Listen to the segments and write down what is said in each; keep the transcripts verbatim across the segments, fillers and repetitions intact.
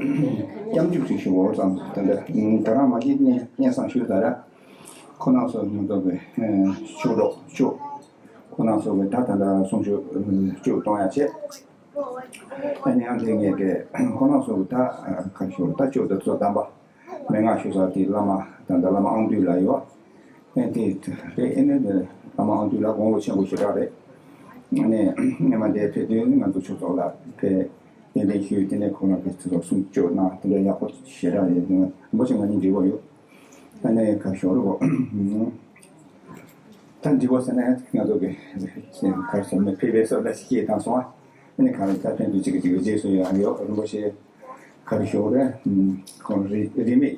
སྐྱབས་འཇུག་ཅིག་ཞུ་བ་ཙམ་དེ་འདྲ། ད་རང་མ་གཞི་སྙན་སྙན་སེང་ཞུས་ད་ར། ཁོ་རང་ཚོ་ང་ཚོ་གི་ཆོས་གྲོགས་ཆོས། ཁོ་རང་ཚོ་གི་ད་ད་ད་གསུང་ཆོས་ཆོས་གཏོང་ཡ་བྱས། ཨ་ནི་ཡང་དེ་ངས་གི་ཁོ་རང་ཚོ་གི་ད་ག་ཞུ་ད་ཆོས་ད་ཚོ་དམ་པ། མན་ངག་ཞུ་ས་དེ་བླ་མ་དང་ད་བླ་མ་ཨང་འདུས་ལགས་ཡོད། ཨེ་དེ་རེད། ཨེ་ནས་བླ་མ་ཨང་འདུས་ལགས་དགུང་ལོ་ཆེན་པོ་ཞེ་དྲག་རེད། ཨ་ནས་ཉི་མ་དེ་ཕེབས་དུས་ནི་ང་ཚོ་ཆོས་ཚོགས་ལ་ཕེབས་གདན་འདྲེན་ཞུས། དེ་ནས་ཁོང་རང་གི་ཚེ་སྲོག་སྲུང་སྐྱོབ་གནང་དེ་འདྲ་ཡག་པོ་ཞེ་དྲག་རེད། རིན་པོ་ཆེ་ང་གཉིས་འདྲིས་པོ་ཡོད། ཨ་ནས་ཁ་ཤོར་རོ། ད་འདྲིས་པོ་ཟེར་ན་ང་ཚོ་གི་གར་སོང་ནས་ཕེབས་པའི་སོགས་ལ་སྐྱེས་དང་སོང་ཨ། ཨ་ནས་གང་ལ་ད་ཕན་ཚུན་གཅིག་གིས་གཅིག་རྗེས་སུ་ཡོང་ཡོད། རིན་པོ་ཆེ་ག་རེ་ཞུ་དགོས་རེད། ཁོང་རིས་རིས་མེད་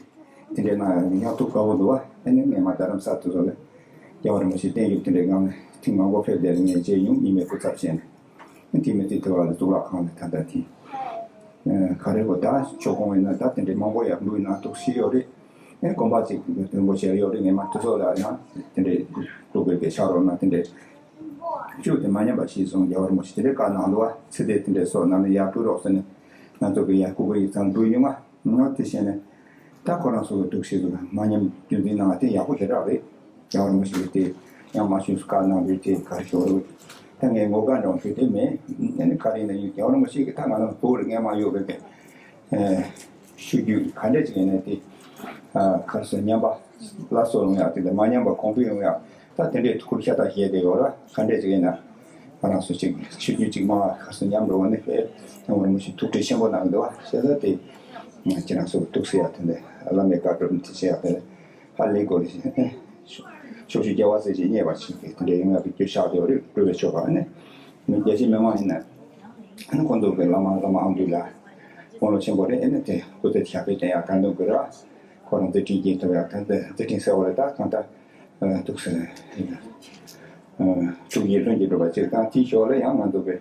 དེ་འདྲའི་ནང་ཡང་ཐུགས་དགའ་བོ་འདུག་བ། ཨ་ནི་ངས་མ་རྡ་རམ་ས་དེ་ཚོ་ལ་རྒྱལ་བ་རིན་པོ་ཆེ་བསྟན་བཞུགས་དེ་འདྲའི་སྒང་ལ་ཐེངས་མང་པོ་ཕེབས་བསྡད་ལ་ངས་མཇལ་མྱོང་། ཉི་མའི་སྐུ་ཚབ་བྱས་ནས་དེ་མི་ཚེ་དེ་བ་ལ་གཙུག་ལག་ཁང་ལ་ད་ལྟ་དེ་ག་རེ་གོ་ད་ཆོས་ཁོང་ཡིན་ན་ད་དེ་འདྲའི་མང་པོ་ཡར་འབུལ་ན་ཐུགས་ཤིག་ཡོད་རེད། ཨེ་དགོན་པ་ཅིག་རིན་པོ་ཆེ་ཡོད་རེད། ངས་མ་དེ་ཚོ་ལ་ཡང་དེ་འདྲའི་གཙུག་གི་ཕྱག་རོགས་ན་དེ་འདྲའི་བཅུ་དེ་མ་ཉམས་པ་ཞིག་སོང་། རྒྱལ་བ་རིན་པོ་ཆེ་དེ་འདྲའི་བཀའ་གནང་འདུག་བ། ཚེ་འདས་དེ་འདྲའི་སོགས་རྣམས་ལ་ཡར་འབུལ་རོགས་ཟེར་ནས་ང་ཚོ་གི་ཡར་སྐུ་པར་ཡིག་ཚང་འབུལ་མྱོང་ང་། ང་དེ་བྱས་ནས་ད་ཁོ་རང་ཚོ་གི་འདུག་ཤེས་འདུག་མ་ཉམས་རྒྱུན་འཛིན་གནང་བ་དེ་ཡག་པོ་ཞེ་དྲག་རེད། རྒྱལ་བ་རིན་པོ་ཆེ་གི་དེ་ཡང་མ་ཞུས་སུ་བཀའ་གནང་དུས་དེ་ག་རེ་ཞུ་རུ། ད་ངས་ངོ་དགའ་འདྲ་བོ་ཞུ་དེ་མེད། ཨ་ནི་ག་རེ་ཡིན་ན་ཡང་རྒྱལ་བ་རིན་པོ་ཆེ་གི་ད་ང་རང་བོད་ལ་སྔས་མ་ཡོད་པའི་གི་ཆོས་བརྒྱུད་ག་འདྲས་ཅིག་ཡིན་ན་དེ་ག་རེ་ཟེར་ཉམས་པ་སླར་གསོ་ཡོང་ཡག་དེ་འདྲ་མ་ཉམས་པ་གོང་འཕེལ་ཡོང་ཡག་ད་དེ་འདྲས་ཐུགས་ཁུར་ཤ་སྟག་བཞེས་བསྡད་ཡོད་ར། ག་འདྲས་ཅིག་ཡིན་ན་ང་རང་ཚོ་གཅིག་ཆོས་བརྒྱུད་གཅིག་མ་ག་རེ་ཟེར་ཉམས་འགྲོ་བ་ནི་དཔེ་རྒྱལ་བ་རིན་པོ་ཆེ་ཐུགས་ཁྲལ་ཆེན་པོ་གནང་འདུག་བ། བྱས་ཙང་དེ་ཁྱེད་རང་ཚོ་ཐུགས་སྲས་ཡག་དེ་འདྲ་བླ་མའི་བཀའ་སྒྲུབ་དེ་བྱེད་ཡག་དེ་འདྲ་ཧ་ལས་དགོས་རེད། ཕྱོགས་བཅུའི་རྒྱལ་བ་སྲས་བཅས་མཉེས་པར་བྱེད་ཀྱི་དེ་འདྲའི་ཡོང་ཡག་གི་རྒྱུ་ཆགས་བསྡད་པ་རེད། སྤྲུལ་པའི་ཆོས་པ་ནི་མི་རྒྱ་ཆེ་མི་མང་ཡིན་ན་ཁོང་ཚོ་གི་བླ་མ་བླ་མ་ཨང་དུས་ལ་དགུང་ལོ་ཆེན་པོ་རེད། ཨེ་ནི་དེ་སྐུ་ཚེ་ཞབས་པད་བརྟན་ཡག་དང་འདོན་དགོས་ར། ཁོ་རང་མཛད་འཕྲིན་རྒྱས་ཐུབ་ཡག་དང་མཛད་འཕྲིན་གསལ་བོ་རེད། ད་གང་ལྟར་ཐུགས་སུ་ཐུགས་ཀྱི་ལྷུན་གྱིས་གྲུབ་པ་གཅིག་དང་དེའི་ཞོར་ལ་ཡང་ང་ཚོ་གི་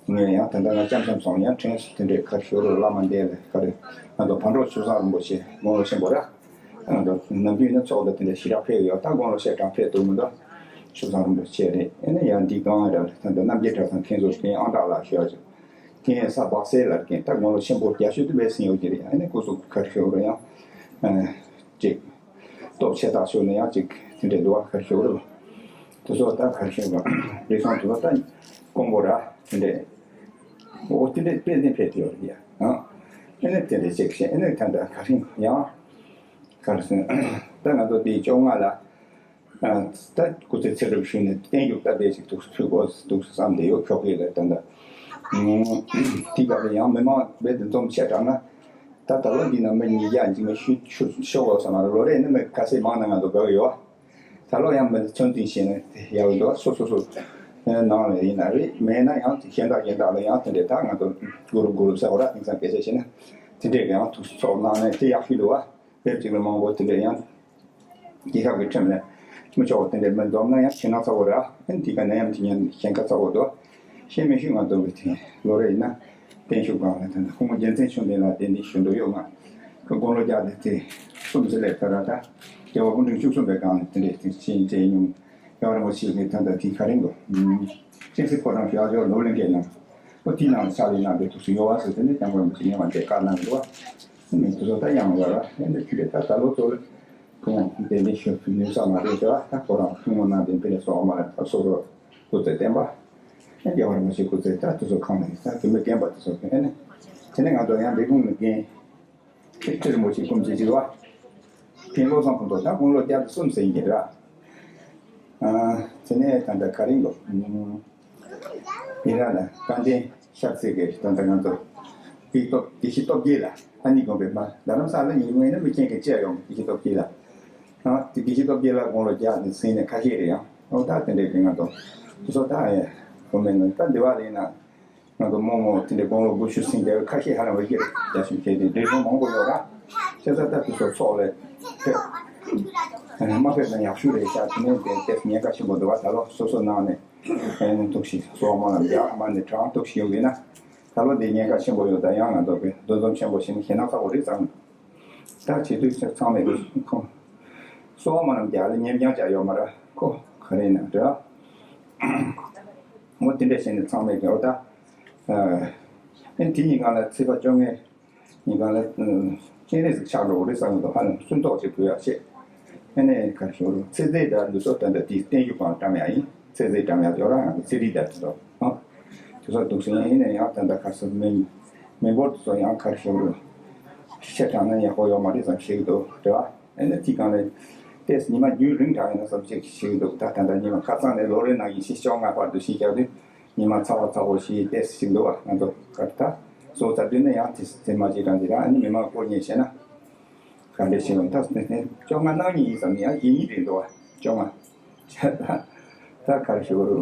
ངས་ཡང་ད་ལྟ་ང་ལྕམ་ལྕམ་སོང་ཡང་དྲན་སོང་། དེ་འདྲའི་ཁ་ཤོར་བླ་མ་འདས་ལ་ག་རེ་ང་ཚོ་བར་འགྲོ་ཆུ་བཟང་རིན་པོ་ཆེ་དགུང་ལོ་ཆེན་པོ་ར། ང་ཚོ་ནམ་རྒྱུན་ནི་ཚོགས་འདུ་དེ་འདྲ་ཞེ་དྲག་ཕེབས་ཡོད། ད་དགུང་ལོ་ཤས་གྲངས་ཕེབས་ཐུབ་མི་འདུག་ཆུ་བཟང་རིན་པོ་ཆེ་རེད། ཨེ་ནི་ཡང་འདི་གང་ར་ད་ལྟ་རྣམ་རྒྱལ་གྲྭ་ཚང་མཁན་ཟུར་རྒན་ཨང་གྲགས་ལགས་ཞུ་ཡ་ཅིག་དེ་ས་སྦག་སེ་ལ་རྒན་ད་དགུང་ལོ་ཆེན་པོ་རྒྱ་ཤོད་དུ་སྦས་ཟིན་ཡོད་ཀྱི་རེད། ཨེ་ནི་སྐུ་གཟུགས་ཁ་ཤོར་ཡང་ཅིག་སྟོབས་ཆེ་ཐག་ཆོད་ན་ཡང་ཅིག་དེ་འདྲའི་འདུག་བ། ཁ་ཤོར་རེད་བ། དེ་ཚོ་ད་ཁ་ཤོར་བ་རེ་ཟུང་དེ་ཚོ་ད་དཀོན་པོ་ར་དེ་འདྲའི་འོ་དེ་འདྲའི་དཔེ་འཛིན་ཕེབས་དེ་ཡོད་རེད་ཡ། ཨ་ཨེ་ནི་དེ་འདྲའི་ཅིག་བཤད། ཨེ་ནི་ད་ད་ག་རེ་ཡང་ག་རེ་ཟེར་ད་ང་ཚོ་དེ་བཅོ་ལྔ་ལ་ད་སྐུ་ཚེ་ཚེ་སྒྲུབ་ཞུས་ནས་བརྟན་བཞུགས་སྟབས་བདེ་ཞིག་ཐུགས་སུ་ཚུད་དགོས་འདུག་བསམ་བསྡད་ཡོད། ཁྱོ་གས་ལ་ད་ད་དེ་ག་ལ་ཡང་མི་མང་རྦད་དེ་འཛོམས་ཆེ་དྲགས་ན། ད་ད་ལོ་འདི་ན་མི་ཉིས་བརྒྱ་འཇིགས་མེད་ཤོད་ཤོད་ཤོད་དགོས་བསམ་མ་རེད། ལོ་རེ་ནི་མི་ཁ་ཤས་མང་ན་ང་ཚོ་དགའ་གི་ཡོད། ད་ལོ་ཡང་མི་ཚོད་འཛིན་བྱས་ནས་ཡག་གི་འདུག་སོ་སོ་སོ་ནང་ལ་ཡིན་ན་རེད། མེད་ན་ཡང་གཞན་དག་གཞན་དག་ལ་ཡང་དེ་འདྲས་ད་ང་ཚོ་གུ་རུབ་གུ་རུབ་ཟེར་བ་ར། དེང་སང་སྐད་ཆ་བཤད་ན་དེ་འདྲས་ཀྱི་ཡང་ཐུགས་སུ་ཚོགས་གནང་ནས་དེ་ཡག་ཤོས་འདུག་བ། དེབ་གཅིག་ལ་མང་པོ་དེ་འདྲ་ཡང་རྒྱལ་ཁབ་ཀྱི་ཁྲིམས་ལ་མི་ཆོག་པ་དེ་འདྲ་མི་འཛོམས་ན་ཡང་ཞེད་སྣང་ཚ་བོ་རེད། ཨ་ནི་དེ་ག་ནད་ཡམས་དེ་ཉིན་ཞེན་ཁ་ཚ་བོ་འདུག་ཤེས་མི་ཤེས་ང་ཚོ་གི་དེ་ལོ་རེ་ཡིན་ན་བརྟན་བཞུགས་སྒང་ལ་ད་ལྟ་སྐུ་ངོ་རྒྱལ་མཚན་ཆོས་ལྡན་ལགས་དེ་འདི་ཞུ་འདོད་ཡོད། ང་ཁོ་དགུང་ལོ་བརྒྱ་དེ་དེ་གསུམ་ཙམ་སླེབས་ཚར་ར། ད་རྒྱལ་བ་སྐུ་ཕྲེང་བཅུ་གསུམ་པའི་སྒང་ལ་དེ་འདྲའི་དེ་ཕྱིན་བྱས་མྱོང་། རྒྱལ་བ་རིན་པོ་ཆེ་གི་ད་ལྟ་དེ་ག་རེ་འདུག་ཅིག་སི་ཁོ་རང་ཞུ་ཨ་ཇོ་ལོ་ལེན་མཁན་ནང་ཁོ་དེའི་ནང་ལ་ཕྱག་ལས་གནང་བའི་ཐུགས་སུ་ཡོད་བ་ཟེར་དེ་ནས་སྐྱབས་མགོན་རིན་པོ་ཆེ་ཉེ་བར་འདས་བཀའ་གནང་འདུག་བ། མི་དེ་ཚོ་ད་ཡང་ཡོད་ར། ཨེ་འདྲ་ཁྱོད་རེ་ད་ད་ལོ་ཚོ་ལ་ཁོང་དེ་འདྲ་ཞུ་ཐུབ་ནུས་ས་མ་རེད་ཟེར་བ། ད་ཁོ་རང་ཐུན་མོང་ནང་དེ་དཔེ་ལ་སོགས་མ་རེད། ད་སོ་སོ་སྐུ་ཚེ་བརྟན་པ། ཨེ་རྒྱལ་བ་རིན་པོ་ཆེ་སྐུ་ཚེ་ད་དེ་ཚོ་གང་ནས་ད་དེ་མི་རྒན་པ་དེ་ཚོ་གི་ཨེ་ནས་དེ་ནས་ང་ཚོ་ཡང་འབྲས་སྤུངས་ནས་རྒན་ཁྲི་རིན་པོ་ཆེ་སྐུ་མཆེད་ཅིག་བ། རྒན་བློ་བཟང་ཕུན་ཚོགས་ད་དགུང་ལོ་བརྒྱ་དང་གསུམ་ཟིན་གྱི་ར། ཨ་དེ་ནས་ད་ལྟ་ག་རེ་འདུག་ཡིན་ར་ལ་དཀའ་ལྡན་ཤར་རྩེ་གི་ད་ལྟ་ང་ཚོ་དགེ་སྟོབས་དགེ་བཤེས་སྟོབས་རྒྱས་ལགས། ཨ་ནི་དགོན་པའི་མ་རྡ་རམ་ས་ལ་ཡིན་ངོས་ནི་མི་ཆེན་གི་བཅས་ཡོང་དགེ་བཤེས་སྟོབས་རྒྱས་ལགས། ཨ་དེ་དགེ་བཤེས་སྟོབས་རྒྱས་ལགས་དགུང་ལོ་བརྒྱ་ནས་ཟིན་ནས་ཁ་ཤས་རེད་ཡང་། འོ་ད་དེ་འདྲའི་གི་ང་ཚོ་དེ་ཚོ་ད་ཨེ་བུ་མེད་ནི་ད་འདི་བ་ལ་ཡིན་ན་ང་ཚོ་རྨོ་མོ་དེ་འདྲའི་དགུང་ལོ་དགུ་བཅུ་ཟིན་བསྡད་པའི་ཁ་ཤས་ཧ་ལམ་བ་ཡིར་རྒྱ་ཆུ་ཁྱེར་ཏེ་འདྲེ་སྲུང་མང་པོ་ཡོད་ར། བྱས་ཙང་ད་དེ་ཚོ་ཚོགས་ལ་ཕེབས་མ་ཕེབས་ན་ཡག་ཤོས་རེད་ཤག་དེ་ནས་དེ་ལྟས་ཉེན་ཁ་ཆེན་པོ་འདུག་བ། ད་ལོ་སོ་སོ་ནང་ནས་ཨེ་ནི་ཐུགས་ཤིག་གསོལ་བ་སྨོན་ལམ་རྒྱག་མ་ནས་གྲངས་ཐུགས་ཤིག་ཡོང་གི་ན། ད་ལོ་འདི་ཉེན་ཁ་ཆེན་པོ་ཡོད། ད་ཡང་ང་ཚོ་གི་འདུ་འཛོམས་ཆེན་པོ་ཞིག་ནི་ཞེད་སྣང་ཚ་བོ་རེད་ཙང་། ད་བྱེད་དུས་ཚང་མས་ཁོང་གསོལ་བ་སྨོན་ལམ་རྒྱག་ལ་ཉེ་རང་བྱ་ཡོད་མ་རེད། ཁོ་ག་རེ་ན་འདྲ། འོ་དེ་འདྲ་བྱས་ནས་ཚང་མས་ཀྱང་འོ་ད། ཨ་དེ་གཉིས་སྒང་ལ་ཚེས་པ་བཅོ་ལྔའི་ ཉིན་གང་ལ་སྤྱན་རས་གཟིགས་ཆགས་འགྲོ་གི་རེད་བསམ་གྱི་འདུག་ཧ་ལམ་སུན་ཐོག་ཅིག་བུད་ཡག་བྱེད། ཨ་ནི་ག་རེ་ཞུ་རུ་ཚེ་རྫས་འདྲ་འདུག་སོ། ད་འདྲ་དེའི་བརྟན་བཞུགས་སྒང་བཀྲམ་ཡག་ཡིན། ཚེ་རྫས་བཀྲམ་ཡག་ཡོད་ར། ང་ཚོ་ཚེ་རིལ་འདྲ་དེ་ཚོ་ཨ་དེ་ཚོ་འདུག་སེ་ཡིན་ནའི་ཡང་ད་ལྟ་ག་ཚོད་མི་མི་འབོར་དེ་ཚོ་ཡང་ག་རེ་ཞུ་རུ་ཆེ་དྲགས་ན་ཡག་པོ་ཡོད་མ་རེད་བསམ་ཤེས་ཀྱི་འདུག་རེད་བ། ཨ་ནི་དེའི་སྒང་ལ་ཏོག་ཙམ་ཉི་མ་རྒྱུན་རིང་དྲགས་ཡིན་ན་བསམ་ཤེས་ཤེས་ཀྱི་འདུག་ད་ད་ལྟ་ཉི་མ་ཁ་སང་ནས་ལོ་རེ་ནང་བཞིན་བཞི་བཅོ་ལྔ་བར་དུ་ཤི་རྒྱག་དུས། ཉི་མ་ཚ་བ་ཚ་བོ་ཞིག་ཏོག་ཙམ་ཞིག་འདུག་བ། ང་ཚོ་ག་རེ་ད་སོ་ཚ་དུས་ནས་ཡང་དེ་དེ་མ་ཅིག་རང་ཅིག་རང་ཨ་ནི་མི་མང་སྐོར་གཉིས་བྱས་ན་ག་འདྲ་ཞིག་ཡོང་ད་དེ་ནས་བཅོ་ལྔ་གནངས་ཉིན་ཡིན་ཙམ་ཡང་ཡིན་ཡིན་རེད་འདུག་བ། བཅོ་ལྔ་ད་ད་ག་རེ་ཞུ་དགོས་རུ་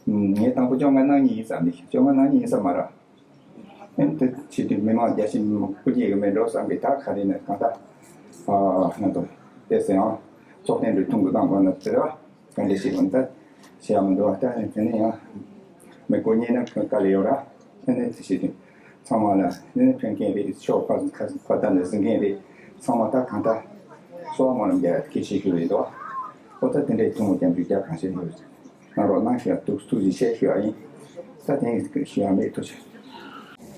ངས་དང་པོ་བཅོ་ལྔ་གནངས་ཉིན་ཡིན་ཙམ་ནི་བཅོ་ལྔ་གནངས་ཉིན་ཡིན་ས་མ་རེད། ཨེ་དེ་ཕྱི་དུས་མི་མང་རྒྱ་ཆེ་མི་མང་སྐུ་འགྱེད་ཀྱི་མེད་འགྲོ་བསམ་གི་ད་ག་རེ་ནས་གང་ལྟར་ང་ཚོ་ཏོག་ཙམ་ཡང་ཚོགས་ཐེངས་རེ་ཐུང་གི་བཏང་དགོས་ན་དེ་རེད་བ། ག་འདྲ་ཞིག་ཡོང་ད་བྱེད་ཡ་མི་འདུག་བ། ད་དེ་ནས་ཡང་མི་སྐོར་གཉིས་ན་དཀའ་ལས་ཡོད་ར། དེ་ནས་དེ་ཞིག་དུས་ཚང་མ་ལ་དེ་ནས་ཕན་མཁན་རེད། ཕྱོགས་ཁ་ཁ་ཁ་ད་ནས་ཟིན་མཁན་རེད། ཚང་མ་ད་གང་ལྟར་གསོལ་བ་སྨོན་ལམ་རྒྱག་ཡ་གལ་ཆེ་ཤོས་རེད་འདུག་བ། ཨོ་ད་དེ་འདྲའི་ཐུང་ངུ་རྒྱབ་འཇུག་རྒྱག་གང་ཤེས་ཡོད་རེད། གནང་རོགས་གནང་ཞུ་ཡ་འདུག་ཐུགས་རྗེ་ཆེ་ཞུ་ཡ་ཡིན། ད་དེ་ཞུ་ཡ་མེད། ཐུགས་རྗེ་ཆེ།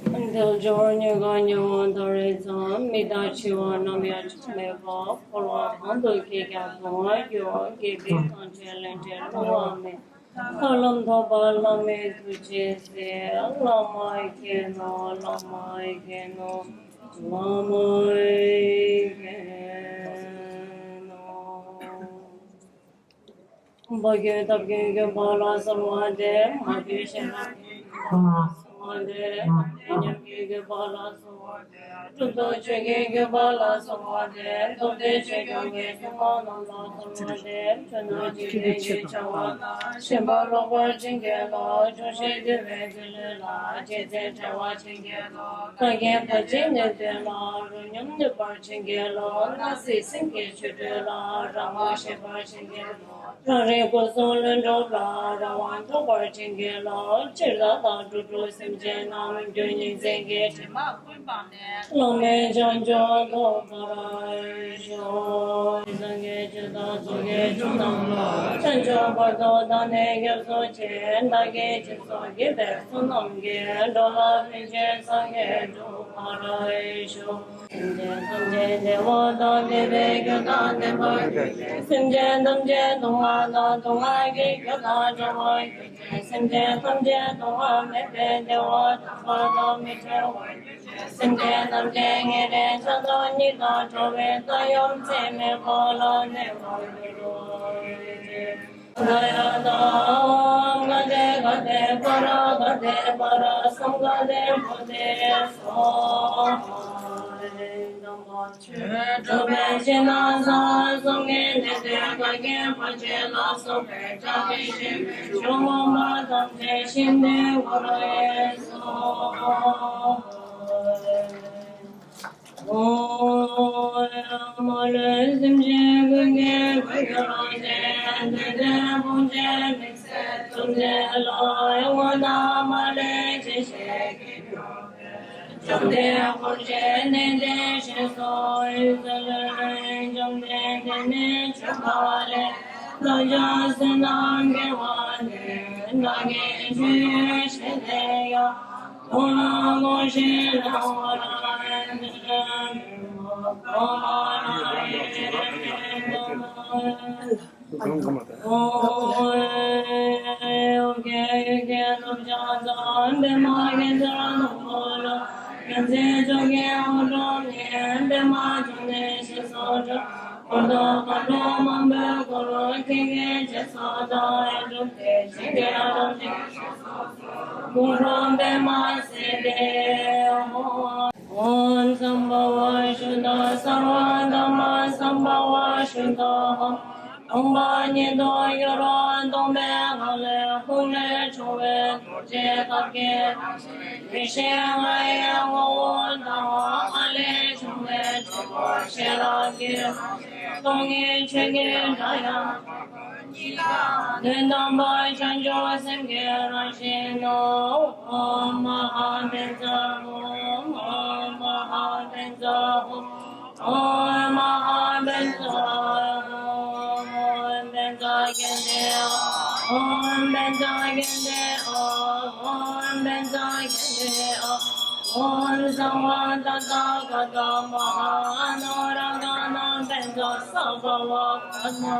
དལ་འབྱོར་ཉེས་པ་ཉེ་བར་བསྡམས་རེས་ཙམ། མི་རྟག་འཆི་བ་ནམ་ཡང་ཆགས་མེད་པ། འཁོར་བ་གང་དུ་སྐྱེས་ཀྱང་སྡུག་བསྔལ་གྱི། དགེ་སྡིག་ཐམས་ཅད་ལས་འབྲས་བསླུ་བ་མེད། ཐར་ལམ་ཐོབ་པར་བླ་མའི་ཐུགས་རྗེས་གཟིགས། བླ་མ་མཁྱེན་ནོ། བླ་མ་མཁྱེན་ནོ། བླ་མ་མཁྱེན་ནོ། བ་ཀུན་བཏབ་ཀྱིན་གྱུར་པ་ལ་གསོལ་བ་འདེབས། མ་གུས་ཤེས་རབ་ཀྱིས་གྱུར་པ་ལ་གསོལ་བ་འདེབས། ཉམས་ཀྱིས་གྱུར་པ་ལ་གསོལ་བ་འདེབས། གྲུབ་ཐོབ་ཆོས་ཀྱིས་གྱུར་པ་ལ་གསོལ་བ་འདེབས། སྟོབས་ལྡན་ཆོས་སྐྱོང་གི་སྲུང་མ་རྣམས་ལ་གསོལ་བ་འདེབས། ཆོས་རྣམས་ཇི་ལྟར་ཞེས་བྱ་བ་དང་། ཤེས་པ་ལོག་པར་འབྱེད་མཁན་ལ། ཆོག་ཤེས་བདེ་བའི་མཐུ་ལས་ལ། ཇི་སྲིད་བྱ་བ་བྱེད་མཁན་ལ། ཐར་རྒྱན་ཐམས་ཅད་ནི་དོན་ལ། རོ་སྙོམས་ནུས་པར་བྱེད་མཁན་ལ། སྣང་སྲིད་སེམས་ཀྱི་ཆོ་འཕྲུལ་ལ། རང་དབང་ཤེས་པར་བྱེད་མཁན་ལ། རང་རིག་སྐུ་གསུང་ལྷུན་གྲུབ་ལ། རང་དབང་ཐོབ་པར་བྱེད་མཁན་ལ། སྤྱིར་བདག་དང་འགྲོ་དྲུག་སེམས་ཅན་རྣམས། རྒྱུ་གཉིས་འཛིན་གྱི་དྲི་མ་ཀུན་སྤངས་ནས། བླ་མའི་བྱང་ཆུབ་ཐོབ་པར་ཤོག་སངས་རྒྱས་ཆོས་དང་ཚོགས་ཀྱི་མཆོག་རྣམས་ལ། བྱང་ཆུབ་བར་དུ་བདག་ནི་སྐྱབས་སུ་མཆི། བདག་གིས་སྦྱིན་སོགས་བགྱིས་པའི་བསོད་ནམས་ཀྱིས། འགྲོ་ལ་ཕན་ཕྱིར་སངས་རྒྱས་འགྲུབ་པར་ཤོག་སེམས་ཅན་ཐམས་ཅད་བདེ་བ་དང་བདེ་བའི་རྒྱུ་དང་ལྡན་པར་གྱུར་ཅིག་སེམས་ཅན་ཐམས་ཅད་སྡུག་བསྔལ་དང་སྡུག་བསྔལ་གྱི་རྒྱུ་དང་བྲལ་བར་གྱུར་ཅིག་སེམས་ཅན་ཐམས་ཅད་སྡུག་བསྔལ་མེད་པའི་བདེ་བ་དམ་པ་དང་མི་འབྲལ་བར་གྱུར་ཅིག་སེམས་ཅན་ཐམས་ཅད་ཉེ་རིང་ཆགས་སྡང་གཉིས་དང་བྲལ་བའི་བཏང་སྙོམས་ཚད་མེད་པ་ལ་གནས་པར་འགྱུར་རོ། ཨོཾ་ག་དེ་ག་དེ་པ་ར་ག་དེ་པ་ར་སཾ་ག་དེ་བོ་དྷི་སྭཱ་ཧཱ། དམ་པ་ཆོས་སྒྲུབ་པའི་ཕྱིར་ན་གསང་བ་གསུམ་གྱི་གནས་བརྟན་བཀའ་བརྒྱད་པོ་ཆེ་ལ་སོགས་པའི་གྲགས་ཤིང་ཞིམ་པའི་ཆོས་ངོ་མ་ཐམས་ཅད་བཞེས་ཏེ་འོ་ར་ཡེ་སྭཱ་ཧཱ། ཨོཾ་མ་ལུས་སེམས་ཅན་ཀུན་གྱི་སྐུ་གྱུར་ཅིང་། འདོད་ལྡན་ཕུང་བྱེད་མི་ཚེ་ཐམས་ཅད་ལ། ཡང་ངོ་ན་མ་ལུས་ཅི་ཞིག་གིས་བཅོམ་ལྡན་འཁོར་བཅས་གནས་བརྟན་ཞེས་སུ་གསོལ། བཅོམ་ལྡན་འདས་ནི་མཆོད་པ་ལས། བདག་ཀྱང་བསོད་ནམས་དགེ་བ་འདི། བདག་གིས་ཆོས་བྱས་ཏེ་ཡང་། དུ་མ་གོ་ཤིང་རིང་པོར་བརྟན། ཨོ་ཀྱེ་ཡུལ་གྱི་ནུབ་བྱང་མཚམས། པདྨ་གེ་སར་སྣང་ངོ་ལ། མཁྱེན་བརྩེ་མཆོག་གི་དབང་དྲག་ནས། པདྨ་འབྱུང་གནས་ཞེས་སུ་གྲགས། འཁོར་དང་མཁའ་འགྲོ་མང་པོས་བསྐོར། ཁྱེད་ཀྱི་རྗེས་སུ་བདག་ཡང་འགྲོ། དེ་ཕྱིར་སྐྱེ་རབས་ཀྱི་གོ་འཕང་པདྨ་སིདྡྷི་ཧཱུྃ། ཨོཾ་སམྦྷ་ཝ་ཤུདྡྷ་སརྦ་དྷརྨ་སམྦྷ་ཝ་ཤུདྡྷ་ཧཱུྃ། སྟོང་པ་ཉིད་དུ་གྱུར་པ་སྟོང་པའི་ངང་ལས་ཧཱུྃ་ལས་བྱུང་བའི་རྡོ་རྗེ་ཐབས་ཀྱི་ཡེ་ཤེས་ལྔ་ཡི་ངོ་བོ་དང་། ཨ་ལས་བྱུང་བའི་ཕྱོགས་པ་ཤེས་རབ་ཀྱི་སྟོང་ཉིད་ཆོས་ཀྱི་སྒྲ་དབྱངས། དོན་དམ་པ་བྱང་ཆུབ་སེམས་ཀྱི་རང་བཞིན་ནོ། ཨོཾ་མ་ཧཱ་བཛྲ་ཧཱུྃ། ཨོཾ་མ་ཧཱ་བཛྲ་ཧཱུྃ། ཨོཾ་མ་ཧཱ་བཛྲ་ཧཱུྃ། ཨོཾ་བཛྲ་གྷནྟེ་ཨཱཿ། ཨོཾ་བཛྲ་གྷནྟེ་ཨཱཿ། ཨོཾ་བཛྲ་གྷནྟེ་ཨཱཿ། ॐ सर्वतथागतमहानोरथानां तेजसो भवतु।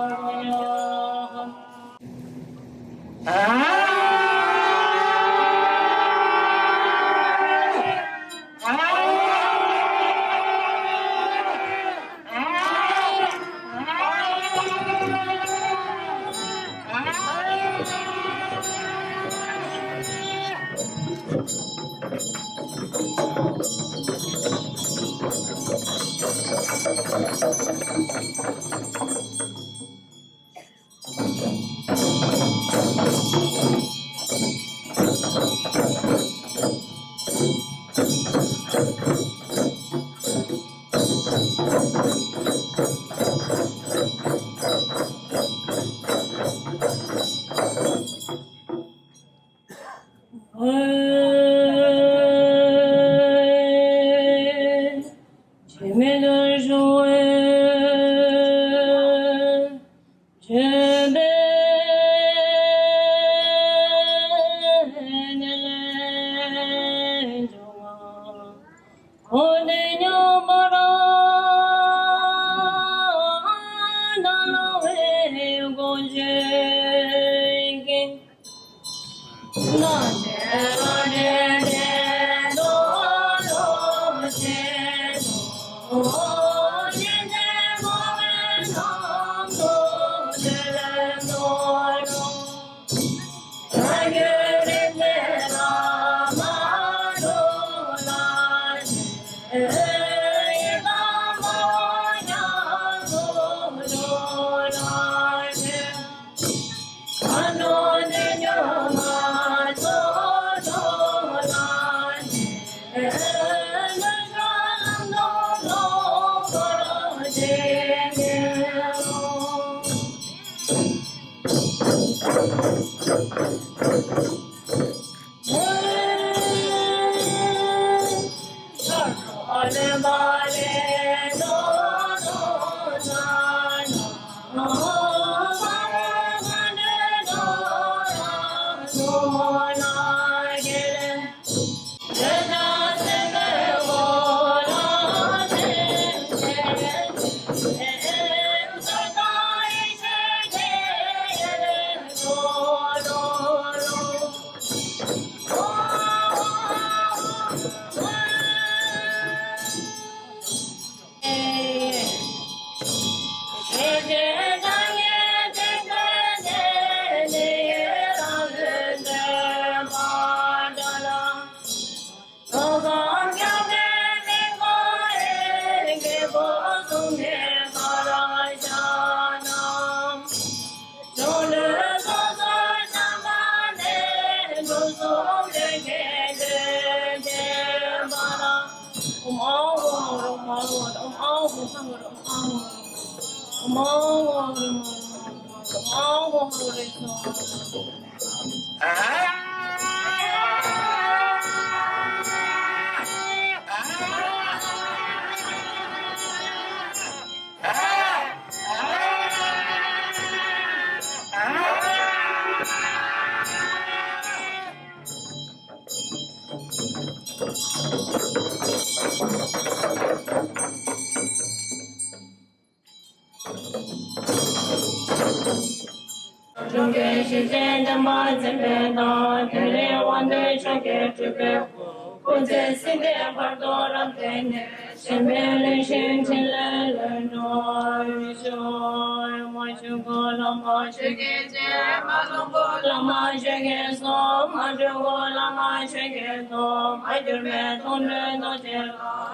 འབྱུང་གནས་ཞིང་ཆེན་བདེན་པ་འཛིན་པའི་བདག་དེ་རིང་དབང་འདུས་ཕྱག་རྒྱའི་སྤྲུལ་པའི་སྐུ། སྐུ་ཚེ་སྲིད་མཐའི་བར་དུ་རབ་བརྟན་ནས། གཞན་ཕན་ལེགས་ཤིང་འཕྲིན་ལས་ལོངས་སྤྱོད། ཡུམ་ཆོས་སྐུ་བླ་མ་ཆོས་ཀྱི་རྗེ། མ་ལུས་སྐུ་བླ་མ་ཆོས་ཀྱི་གསུང་། མ་གྱུར་སྐུ་བླ་མ་ཆོས་ཀྱི་ཐུགས། མ་གྱུར་པའི་མཐོང་གྲོལ་རྡོ་རྗེ་ལ།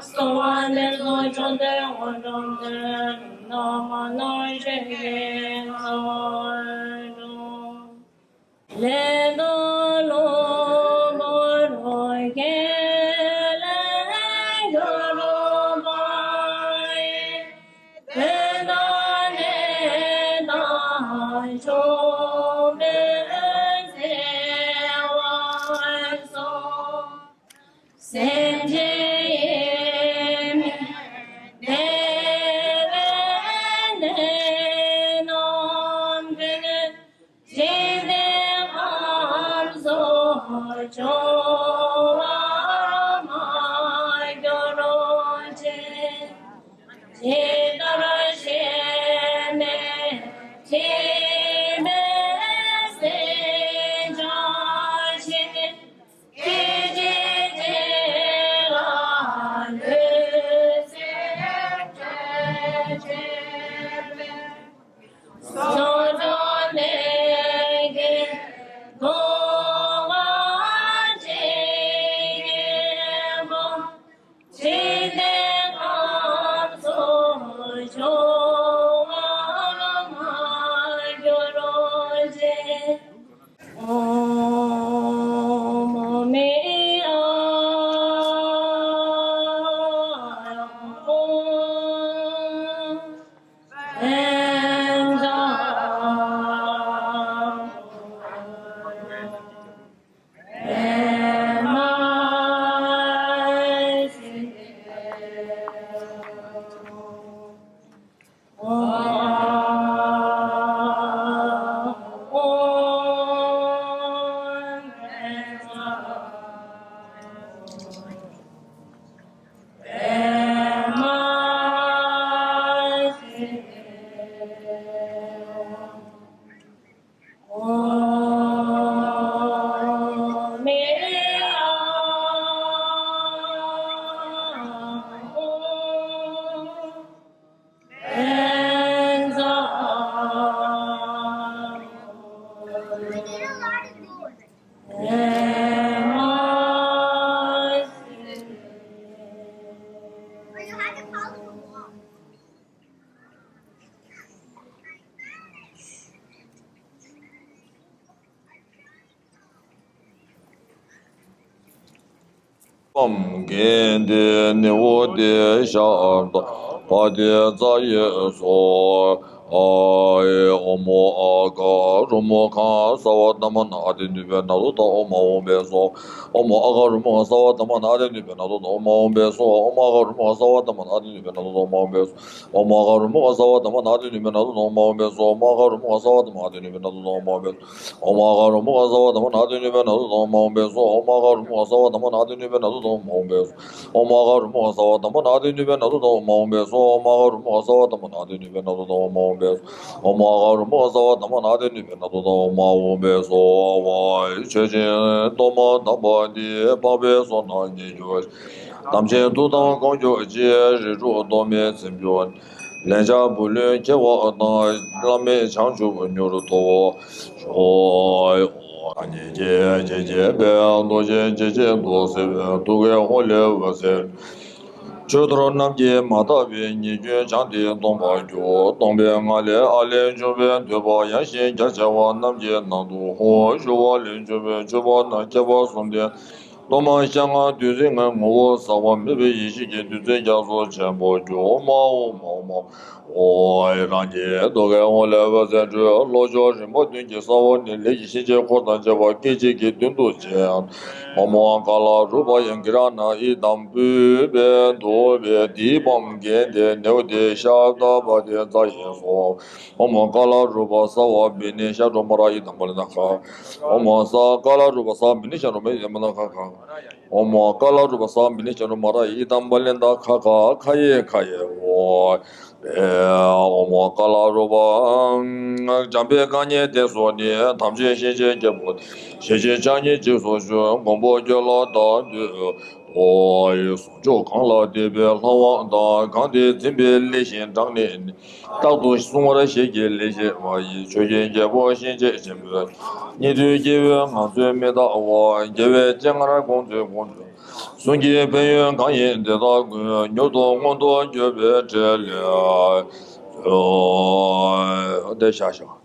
གསོལ་བ་འདེབས་སོ་བཅོམ་ལྡན་དངོས་གྲུབ་སྩོལ། ན་མོ་ཆོས་ཀྱི་མཚོ་སྒྲོན། ལས་དང་ལོངས་སྤྱོད་ཁས་ལེན་གྱུར་པ་ཡི། དོན་དང་གནས་དང་མཆོག་དཔལ་བརྩེ་བ་སོགས། སེམས་ཅན་ཡིད་མི་བདེ་བའི་ནད་རྣམས་འདྲེན། འཇིག་རྟེན་ཁམས་སུ་སྐྱོ་བ་མ་ པམ་གན་དེ་ནེའུ་དེ་ཤ་ད་བ་དེ་ཙ་ཡེ་སོ། ཨའི་ཨོ་མོ་ཨ་ག་རུ་མོ་གང་ས་བ་ད་མ་ན་ཨ་དེ་ནུས་པའི་ན་ལུ་ད་ཨོ་མ་འོང་པས་སོ། ཨོ་མོ་ཨ་ག་རུ་མོ་གང་ས་བ་ད་མ་ན་ཨ་དེ་ནུས་པའི་ན་ལུ་ད་ཨོ་མ་འོང་པས་སོ། ཨོ་མོ་ཨ་ག་རུ་མོ་གང་ས་བ་ད་མ་ན་ཨ་དེ་ནུས་པའི་ན་ལུ་ད་ཨོ་མ་འོང་པས་སོ། ཨོ་མ་ག་རུ་མོ་ག་ས་བ་དྷརྨ་ནཱ་དེ་ནུས་པའི་ནང་དུ་དང་མ་འོངས་པས་སོ། ཨོ་མ་ག་རུ་མོ་ག་ས་བ་དྷརྨ་ནཱ་དེ་ནུས་པའི་ནང་དུ་དང་མ་འོངས་པས་སོ། ཨོ་མ་ག་རུ་མོ་ག་ས་བ་དྷརྨ་ནཱ་དེ་ནུས་པའི་ནང་དུ་དང་མ་འོངས་པས་སོ། ཨོ་མ་ག་རུ་མོ་ག་ས་བ་དྷརྨ་ནཱ་དེ་ནུས་པའི་ནང་དུ་དང་མ་འོངས་པས་སོ། ཨོ་མ་ག་རུ་མོ་ག་ས་བ་དྷརྨ་ནཱ་དེ་ནུས་པའི་ནང་དུ་དང་མ་འོངས་པས་སོ། ཨོ་མ་ག་རུ་མོ་ག་ས་བ་དྷརྨ་ནཱ་དེ་ནུས་པའི་ནང་དུ་དང་མ་འོངས་པས་སོ། ཨོ་མ་ག་རུ་མོ་ག་ས་བ་དྷརྨ་ནཱ་དེ་ནུས་པའི་ནང་དུ་དང་མ་འོངས་པས་སོ། ཆོས་ཀྱི་གཏོར་མ་དམ་པ་འདི་འཕགས་པའི་ཚོགས་རྣམས་ཀྱིས་གྱུར། དམ་ཅན་ཐུགས་དམ་སྐོང་གྱུར་ཅིག་རིགས་དྲུག་གཏོར་མའི་ཚེམས་སྦྱོར། ལན་ཆགས་བུ་ལོན་ཁྱེར་བ་དང་། བླ་མེད་བྱང་ཆུབ་མྱུར་ཐོབ་ཤོག། ཨོ། ཐ་སྙད་ཀྱི་རྗེས་བཅད་པའི་རྡོ་རྗེ་འཇིགས་བྱེད་དུ་གསལ་བའི་ཐུགས་ཀའི་ཧཱུྃ་ལས་འོད་ཟེར། ཆོས་རྡོར་རྣམས་ཀྱིས་མ་དག་པའི་ཉེས་སྐྱོན་སྦྱངས་ཏེ་སྟོང་པར་གྱུར། སྟོང་པའི་ངང་ལས་ཨ་ལས་བྱུང་བའི་འདོད་པ་ཡངས་ཤིང་རྒྱ་ཆེ་བ་རྣམས་ཀྱི་ནང་དུ་ཧཱུྃ་ཞུ་བ་ལས་བྱུང་བའི་མཆོད་པ་རྣམས་ཁྱད་པར་གསུམ་ལྡན། གཏོར་མ་ཤ་ལྔ་བདུད་རྩི་ལྔའི་ངོ་བོ་ཟག་པ་མེད་པའི་ཡེ་ཤེས་ཀྱི་བདུད་རྩི་རྒྱ་མཚོ་ཆེན་པོ་རྒྱུ་མ་འོ་མ་འོ་མ་འོ། རང་གི་ཐུགས་ཀའི་ཧཱུྃ་ལས་འོད་ཟེར་འཕྲོས། ལྷོ་ཕྱོགས་རིམ་པ་བདུན་གྱི་ས་བོན་ནི་ལས་ཀྱི་ཞིང་ཆེན་འཁོར་དང་བཅས་པ་སྐད་ཅིག་གིས་མདུན་དུ་བྱས། ཨོ་མོ་ཀ་ལ་རུ་པ་ཡང་གི་ར་ན་ཨི་དམ་བུས་པས་འདུག་པས། དེའི་བམ་གན་དེ་ནེའུ་དེ་ཤ་ད་བ་དེ་ཙ་ཡེ་སོ། ཨོ་མོ་ཀ་ལ་རུ་པ་ས་བ་བི་ནི་ཤ་ཏོ་མ་ར་ཨི་དམ་པ་ལི་ན་ཁ། ཨོ་མོ་ས་ཀ་ལ་རུ་པ་ས་བི་ནི་ཤ་ཏོ་མ་ར་ཨི་དམ་པ་ལི་ན་ཁ་ཁ། ཨོ་མོ་ཀ་ལ་རུ་པ་ས་བི་ནི་ཤ་ཏོ་མ་ར་ཨི་དམ་པ་ལི་ན་ཁ་ཁ་ཁ་ཡེ་ཁ་ཡེ་འོ། ཨོ་མོ་ཀ་ལ་རུ་པ། འཇམ་དཔལ་རྐང་གཉིས་དེ་སོགས་ནི། དམ་ཅན་ཞིང་ཆེན་རྒྱལ་པོ་ཞེས་བྱའི་ཕྱག་གཉིས་རྗེས་སུ་ཞུ། མགོན་པོ་ཁྱོད་ལ་བདག་འདུད་དོ། ཟུང་འཇུག་གང་ལ་འདུད་པའི་ལྷ་དབང་དང་། གང་དེ་འཛིན་པའི་ལས་བཞིན་དྲངས་ནས་ནི། རྟག་ཏུ་བསྲུང་བར་ཞལ་གྱིས་ལེགས་བཤད་པ་ཡི། ཆོས་ཀྱི་རྒྱལ་པོ་གཤིན་རྗེ་ཆེན་པོས། ཉན་ཐོས་སྐྱེ་བོའི་ངང་ཚུལ་མི་ལྟ་བར། རྒྱལ་བའི་སྤྱན་སྔར་དགོངས་མཛོད་དགོངས་མཛོད། གསུང་གི་ཕན་ཡོན་གང་ཡིན་དེ་དག་ཀུན། མྱུར་དུ་མངོན་དུ་གྱུར་པའི་ཕྲིན་ལས་མཛོད། དེ་བཞག་བཞག